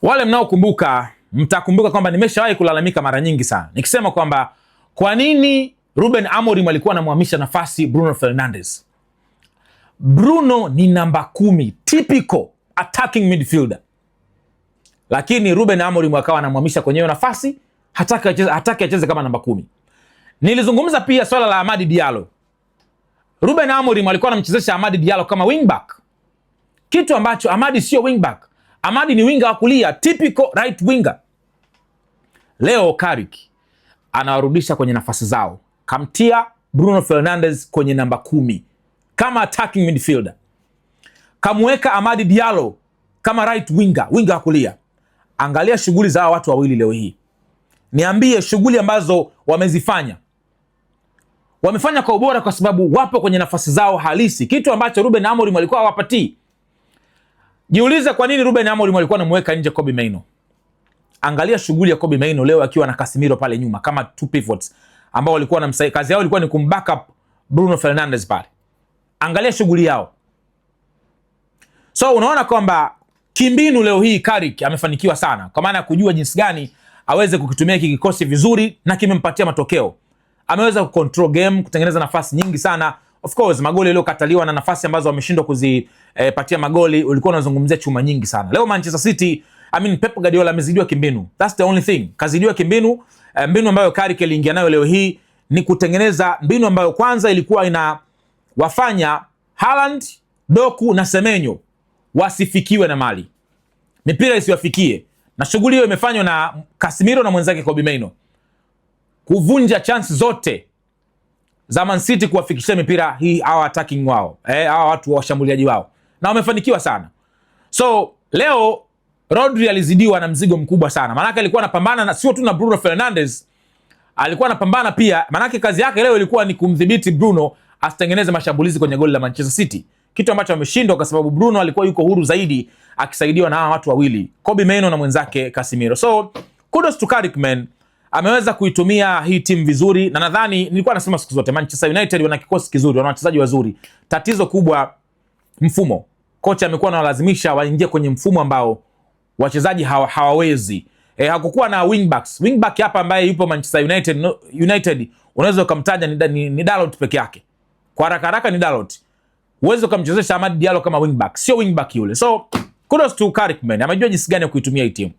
Wale mnaokumbuka mtakumbuka kwamba nimeshawahi kulalamika mara nyingi sana nikisema kwamba kwa nini Ruben Amorim alikuwa anamhamisha nafasi Bruno Fernandes. Bruno ni namba 10, typical attacking midfielder, lakini Ruben Amorim akawa anamhamisha kwenye hiyo nafasi, hataki acheze kama namba 10. Nilizungumza pia swala la Amad Diallo. Ruben Amorim alikuwa anamchezesha Amad Diallo kama wingback, kitu ambacho Amad sio wingback. Amad ni winga wa kulia, typical right winger. Leo Carrick anawarudisha kwenye nafasi zao, kamtia Bruno Fernandes kwenye namba 10 kama attacking midfielder, kamweka Amad Diallo kama right winger, winga wa kulia. Angalia shughuli za hawa watu wawili leo hii, niambie shughuli ambazo wamezifanya. Wamefanya kwa ubora kwa sababu wapo kwenye nafasi zao halisi, kitu ambacho Ruben Amorim alikuwa hawapatii. Jiulize kwa nini Ruben Amorim alikuwa anamweka nje Kobbie Mainoo. Angalia shughuli ya Kobbie Mainoo leo akiwa na Casemiro pale nyuma kama two pivots ambao walikuwa wanamsaidia, kazi yao ilikuwa ni kumback up Bruno Fernandes pale. Angalia shughuli yao. So unaona kwamba kimbinu leo hii Carrick amefanikiwa sana, kwa maana ya kujua jinsi gani aweze kukitumia hiki kikosi vizuri na kimempatia matokeo. Ameweza kucontrol game, kutengeneza nafasi nyingi sana. Of course magoli yaliyokataliwa na nafasi ambazo wameshindwa kuzipatia magoli, ulikuwa unazungumzia chuma nyingi sana. Leo Manchester City, I mean, Pep Guardiola amezidiwa kimbinu. That's the only thing. Kazidiwa kimbinu. Mbinu ambayo Carrick aliingia nayo leo hii ni kutengeneza mbinu ambayo kwanza ilikuwa inawafanya Haaland, Doku na Semenyo wasifikiwe na mali, mipira isiwafikie, na shughuli hiyo imefanywa na Casemiro na mwenzake Kobbie Mainoo kuvunja chance zote za Man City kuwafikishia mipira hii hawa attacking wao, hawa watu wa washambuliaji wao, na wamefanikiwa sana. So leo Rodri alizidiwa na mzigo mkubwa sana, maanake alikuwa anapambana na sio tu na Bruno Fernandes, alikuwa anapambana pia, maanake kazi yake leo ilikuwa ni kumdhibiti Bruno asitengeneze mashambulizi kwenye goli la Manchester City, kitu ambacho ameshindwa kwa sababu Bruno alikuwa yuko huru zaidi akisaidiwa na hawa watu wawili, Kobbie Mainoo na mwenzake Casemiro. So kudos to Carrick, man, ameweza kuitumia hii timu vizuri, na nadhani nilikuwa nasema siku zote Manchester United wana kikosi kizuri, wana wachezaji wazuri. Tatizo kubwa mfumo. Kocha amekuwa anawalazimisha waingie kwenye mfumo ambao wachezaji hawawezi. Hakukuwa na wingbacks. Wingback hapa ambaye yupo Manchester United, no, United unaweza ukamtaja ni Dalot peke yake. Kwa haraka haraka ni Dalot. Uweze ukamchezesha Amad Diallo kama wingback, sio wingback yule. So kudos to Carrick, man, amejua jinsi gani ya kuitumia hii timu.